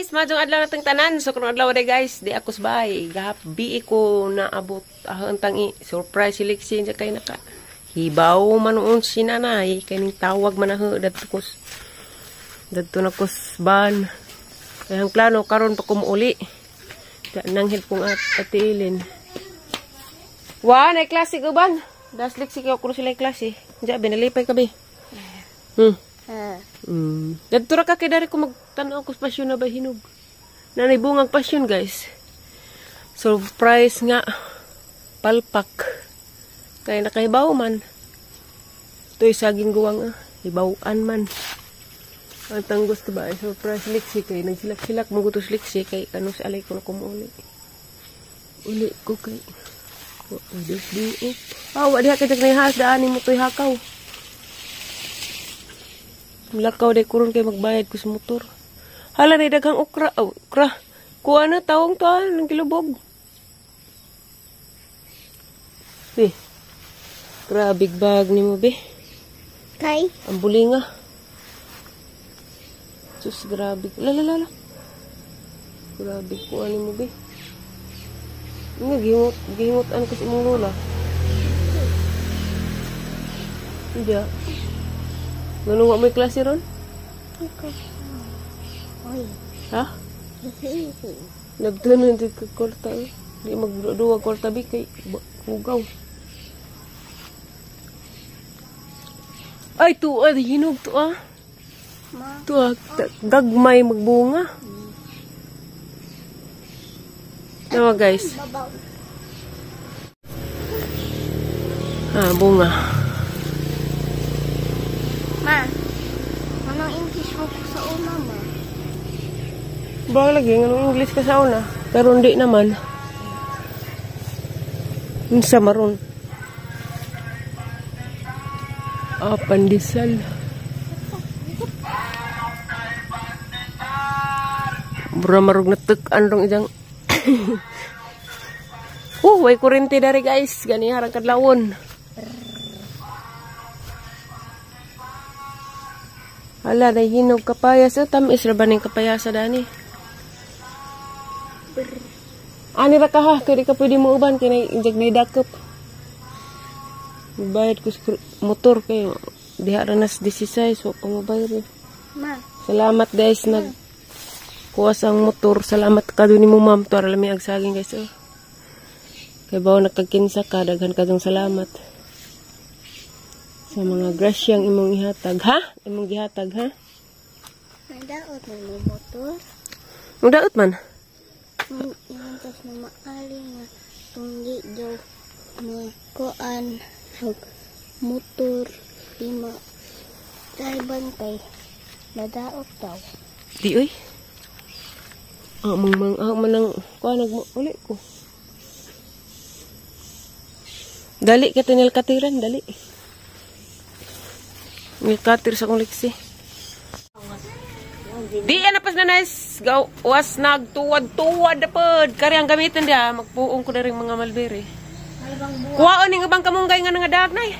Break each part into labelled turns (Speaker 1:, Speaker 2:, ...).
Speaker 1: Guys, majong adlaw natong tanan. So karong adlaw day guys, di ako sabay. Gahapbi ko naabot ahon tang i surprise selection sa kay naka. Hibaw man noon si nanay kay ning tawag man aho dadto kus. Dadto na kus ban. Kaya ang plano karon pa ko muuli. Nanghil kong at atiilin. Wa nay klase uban. Das liksi ko kuno sila klase. Diya binalipay ka be. Dadto ra ka kay dari ko magtan-aw ko sa pasyon na ba hinog. Nanay bungang pasyon guys. Surprise nga palpak. Kay nakahibaw man. Ito'y saging guwang ah. Hibawan man. Ang tanggos to ba? Surprise liksi kay nagsilak-silak magutos liksi kay kano sa alay ko na kumuuli. Uli ko kay Diyos di up. Ah, wa diha kay jag daan mo to'y hakaw. Lakaw day kuron kay magbayad ko sa motor. Hala na daghang okra. Oh, okra. Kuha na tawong to ng kilubog. Be. Grabe bag nimo be.
Speaker 2: Kay
Speaker 1: ang bulinga. Sus grabe. La la la la. Grabe kuha nimo be. Nga gihimot gihimutan ko sa imong lola. Hindi. Ganun wa may klase ron?
Speaker 2: Oy.
Speaker 1: Ha? Nagtunan di ka kwarta eh. Di magduwa kwarta bi kay hugaw. Ay tuwa, hinog tuwa. Tuwa, gagmay magbunga. Tawa guys. Ah, bunga.
Speaker 2: Ma, anong English mo sa una, ma?
Speaker 1: Baka lagi, anong English ka sa una? Pero hindi naman. Unsa maron? Ah, pandesal. Mura marog na tek-an rong ijang. Way kurente dari guys. Gani harang kadlawon. Hala, day hinog kapayas. Oh, tamis ra ba ning kapayasa dani? Ani ra ka ha, kay di ka pwede mo uban kay nay injag nay dakop. Bayad ko sa motor kay diha ra nas 16 wa pa mobayad.
Speaker 2: Ma.
Speaker 1: Salamat guys nag kuha sa motor. Salamat ka dun nimo ma'am. Tuara lami ag saging guys. Oh. Kay bawo nagkakinsa ka, daghan ka dong salamat. Sa mga grasyang imong ihatag, ha? Imong gihatag, ha?
Speaker 2: Nadaot man mo motor.
Speaker 1: Nadaot man?
Speaker 2: Ingon na maali nga tunggi daw magkuan og motor lima drive kay nadaot daw.
Speaker 1: Di oy. Ah, mang mang ah, manang kuan nag uli ko. Dali ka tinil katiran, dali. Nilkatir sa kong liksi. Di na pas na nice. Gawas nagtuwad-tuwad na pod. Kari ang gamitin dia. Magpuong ko na rin mga malbere. Kuwaon ning ubang kamunggay nga nangadag nay.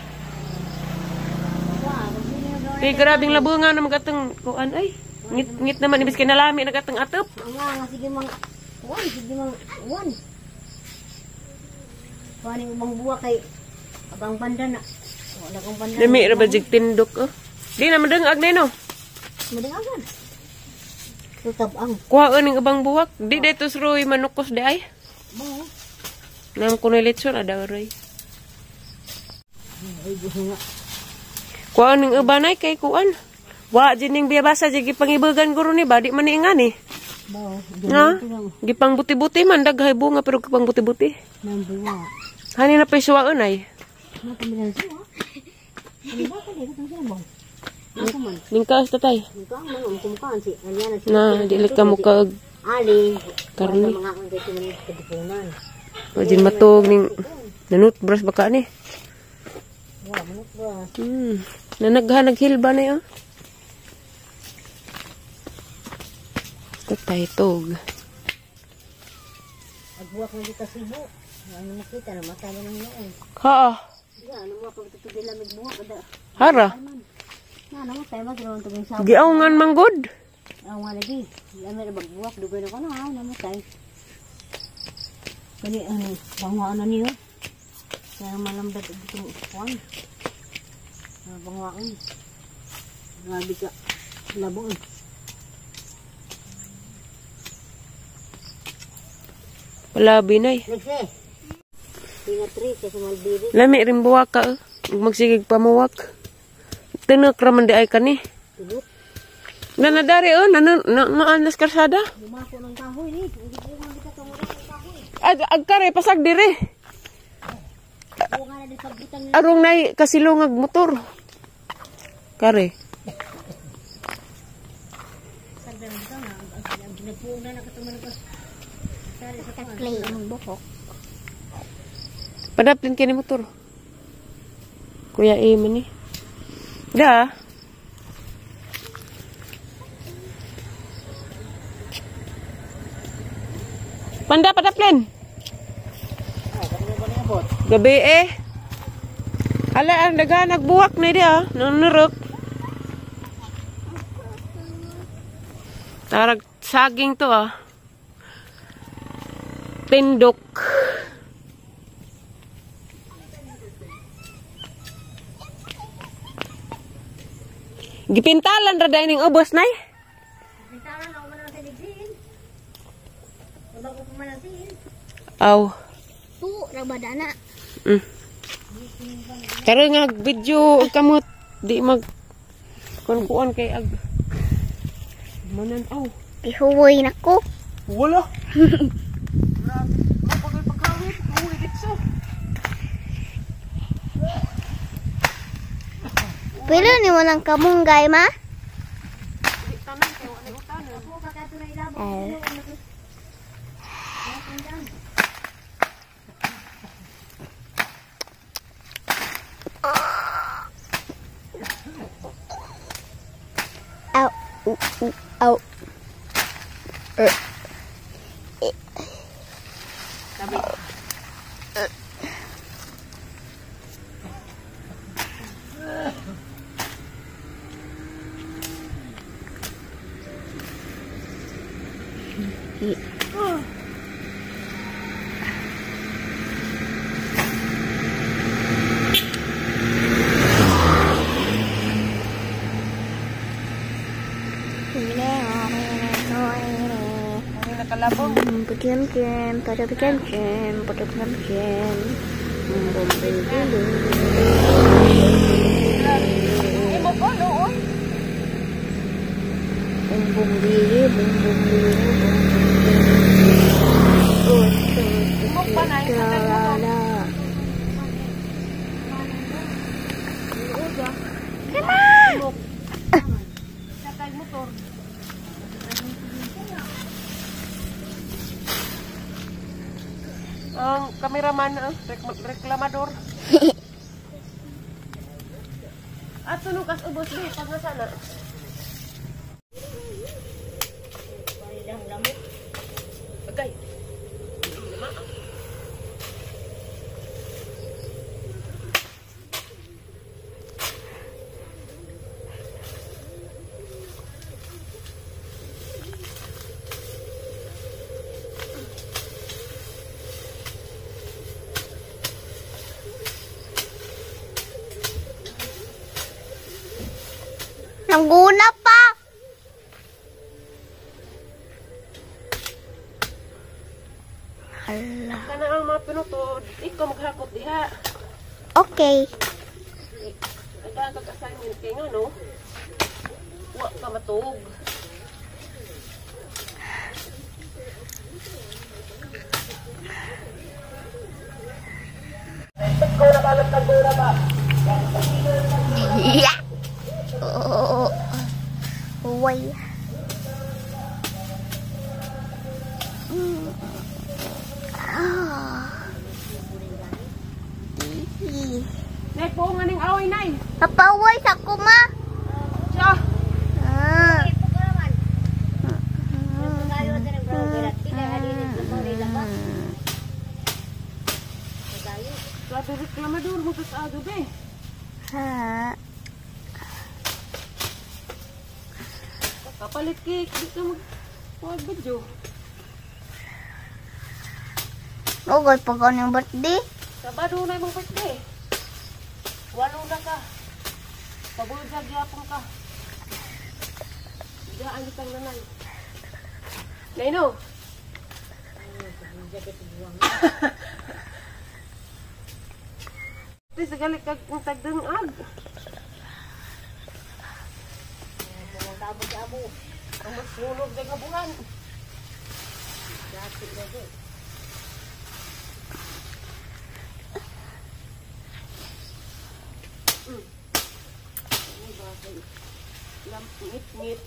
Speaker 1: Kay grabing labunga na magatong kuan ay. Ngit naman ibis kay nalami nagatong atop.
Speaker 3: Nga sige mang kuan, sige mang kuan. Kuan ning ubang buwa kay abang banda na. Wala kong banda.
Speaker 1: Lami ra ba jig tindok oh. Di na madungag na no.
Speaker 3: Madungagan. Tutab-ang.
Speaker 1: Kuhaan ning ubang buwak. Di dito sroy manukos di ay.
Speaker 3: Mo.
Speaker 1: Nang kunoy lechon ada roy.
Speaker 3: Ay gusto nga.
Speaker 1: Kuhaan ning ubanay kay kuan. Wa jid ning biyabasa jid gipangibagan guro ni ba di man ni ingani.
Speaker 3: Bao.
Speaker 1: Na? Gipang buti-buti man daghay bunga pero gipang buti-buti.
Speaker 3: Nang bunga.
Speaker 1: Hani na pay suwaon ay.
Speaker 3: Na kami suwa. Ano ba kani katong sila mo? Ako man.
Speaker 1: Ningkaos tatay.
Speaker 3: Ningkaos man ang kumkaan si Aliana si.
Speaker 1: Na dili ka mo kag
Speaker 3: Ali.
Speaker 1: Karni.
Speaker 3: Mga ang kay man katipunan.
Speaker 1: Wajin matog ning nanut brush baka ni.
Speaker 3: Wa manut brush.
Speaker 1: Nanaghan naghilba na yo. Tatay tog.
Speaker 3: Agbuwak na dito Cebu. Ano makita na mata na ng noon.
Speaker 1: Ha.
Speaker 3: Ya, ano mo pag tutugil lamig buwak kada.
Speaker 1: Hara.
Speaker 3: Na ano mo tayo magron tubig sa.
Speaker 1: Giawngan manggod.
Speaker 3: Aw nga lagi. Lami ra bagbuwak dugay na ko na namatay. Kani ano, bangwaan na niyo. Kaya malamdag dito kuan. Bangwaan. Grabe ka. Labo eh.
Speaker 1: Palabi nay.
Speaker 3: Lagse. Pinatri kay sa Malbiri.
Speaker 1: Lami rin buwak ka. Magsigig pamuwak. Tinok raman di ay kani.
Speaker 3: Tulot.
Speaker 1: Nanadari oh, nana na anas karsada.
Speaker 3: Lumako ng kahoy ni. Hindi ko nga dito tumura ng kahoy.
Speaker 1: Ag agkare pasag dire.
Speaker 3: Bunga na din pagbutang
Speaker 1: Arong nay kasilungag motor. Kare.
Speaker 3: Sarbe ng butang na. Ang ginapuong na nakatuman ko. Sari sa kuan.
Speaker 2: Clay ang buhok.
Speaker 1: Padaplin kini motor. Kuya eh man ni. Da. Panda padaplin. Gabi eh. Ala ang daga nagbuwak na di ah. Nanurok. Tarag saging to ah. Tindok. Gipintalan ra dining ubos nay.
Speaker 3: Pintalan ako man ang siligsin. Bago ko man ang sin.
Speaker 1: Aw.
Speaker 2: Tu, rabadana.
Speaker 1: Pero nga video og kamot di mag kun-kuan kay ag manan aw.
Speaker 2: Ihuwoy na ko.
Speaker 1: Wala. Grabe. Mapagay pagkawit, uwi ditso.
Speaker 2: Pero ni mo ng kamunggay, ma?
Speaker 1: Di tanan kay wala utanan.
Speaker 2: Eh. Ow, ooh, ooh, ow.
Speaker 1: Tabi. Ang nakalabong. Imo ko no oy. Imo pa na sa motor. Sakay motor. Ang kameraman, reklamador. At sunog as ubos di, pag nasana. Agay.
Speaker 2: Nangguna pa. Hala.
Speaker 1: Kana ang mga pinutod, ikaw maghakot diha.
Speaker 2: Okay.
Speaker 1: Ito ang kag-assignment kay nga, no? Wa ka matuog.
Speaker 2: Yeah. Oh. Way. Ah.
Speaker 1: Nay, po nga ning away, nay.
Speaker 2: Napaway sa kuma.
Speaker 1: Siya.
Speaker 2: Ah.
Speaker 1: Grabe reklamador mo sa ago, be.
Speaker 2: Ha.
Speaker 1: Kapalit kay di ka mag video.
Speaker 2: Ugol pag anong birthday.
Speaker 1: Sabado na imong birthday. 8 na ka. Pabulga gyapon ka. Diyan kitang nanay. Naino. Di sa galit kag tagdungag. Ang masulog sa kabuhan. Dati lagi. Ngit-ngit.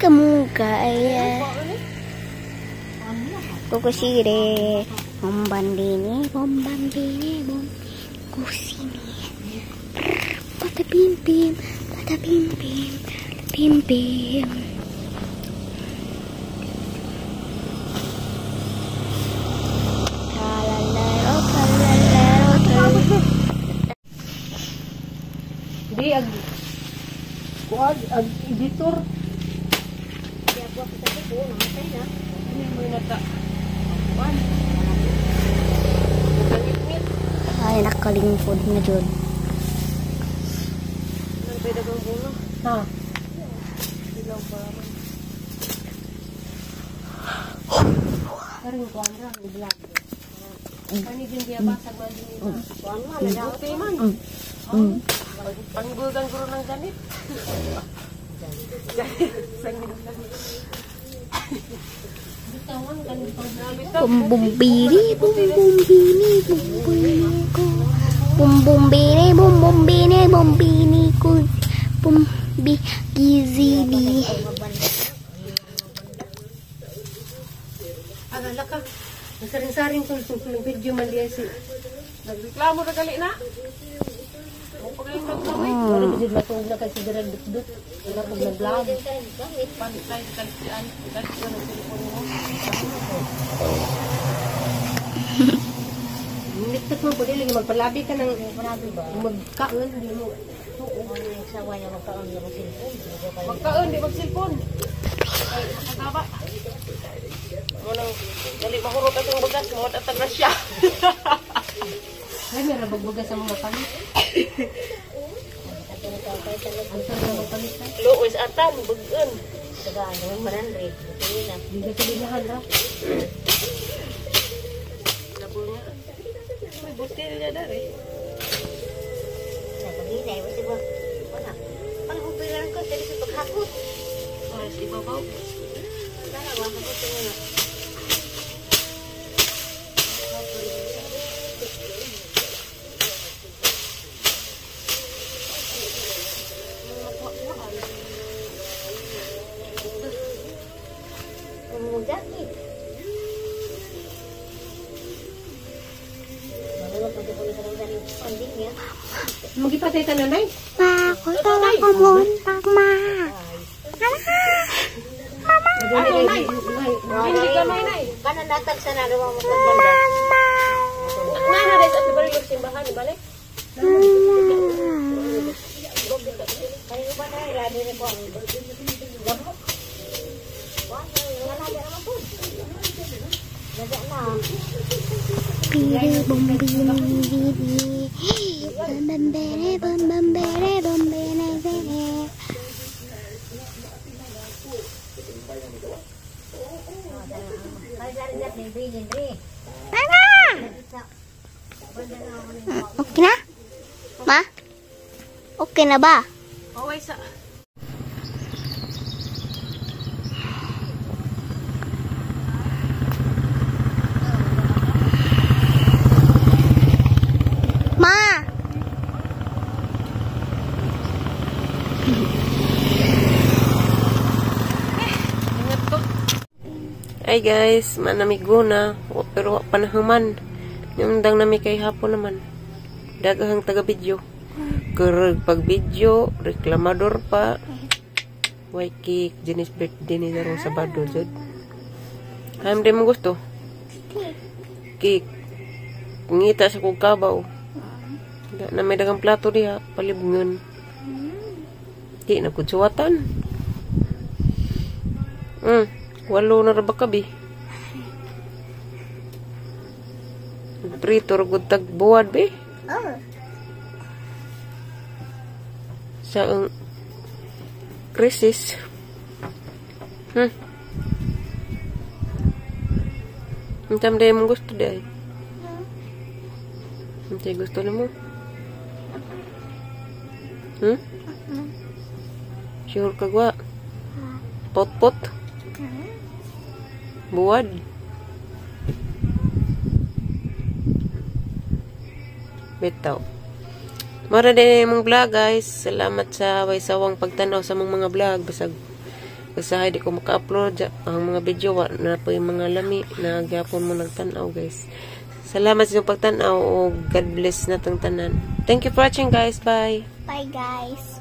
Speaker 2: Kamu kaya kukusire bombandini bombandini bom kusini patapim pim patapim pim pim pim. Tralalero tralalero tralalero.
Speaker 1: Di ag kuag ag editor.
Speaker 2: Ay, nakalingkod na dyan.
Speaker 1: Ha? Panggulgan guro ng ganit.
Speaker 2: Bum bum bini bum bum bini bum bini ko. Bum bum bini bum bum bini bum bini ko. Bum bi gizi bi.
Speaker 1: Agala ka. Nasaring-saring ko ng video man diya si. Nagreklamo na gali na. Wala ko dito matungog na kasi dirag dut-dut. Wala ko nag-vlog. Pantay sa kalsian. Kalsian ang telepono mo. Niligtas mo po dili magpalabi ka ng magkaon di mo. Magkaon di mag-cellphone. Ay makasaba. Mo nang dali mahurot atong bagas mo at grasya. Ay meron bagbagas sa mga palit. Luoy sa atan bagun.
Speaker 3: Tagaan 100.
Speaker 1: Di ka silihan ra. Labo niya. May botelya dari. Ay, sa ibabaw. Magipatay ka nanay.
Speaker 2: Ma, ko tawa ko muntag ma.
Speaker 1: Ano nay? Hindi ka may nay.
Speaker 3: Kananatag sa nagawa mo pagbanda.
Speaker 1: Nana rin sa balik yung simbahan, balik.
Speaker 3: Kayo ba na lagi ni ko ang gamot? Wala na naman po. Naga na.
Speaker 2: Bini bum bini bini. Bum bum bere bum bum bere bum bene bene. Mama! Okay na? Ma? Okay na ba?
Speaker 1: Okay sa.
Speaker 2: Ma!
Speaker 1: Ingat ko. Ay guys, manamigo na. Pero wa pa nahuman. Yung nami kay hapon naman. Daghang taga-video. Karag pag-video, reklamador pa. White cake, Jenny's birthday ni darong Sabado, jud. Hayam di mo gusto? Cake. Ngita sa kong kabaw. Da, na may dagang plato diha, palibngon. Di na kud suwatan. 8 na ra ba ka bi? Prito ra gud tag buwad bi.
Speaker 2: Oh.
Speaker 1: Sa ang crisis. Unsa man mong gusto di ay? Unsay gusto nimo? Sure ka gwa? Pot-pot? Buwad? Bitaw. Mara din imong vlog, guys. Salamat sa way sawang pagtanaw sa mong mga vlog. Basag usahay di ko maka-upload ang mga video, wa na po yung mga lami na gyapon mo nagtan-aw, guys. Salamat sa inyong pagtan-aw o God bless natong tanan. Thank you for watching, guys. Bye.
Speaker 2: Bye, guys.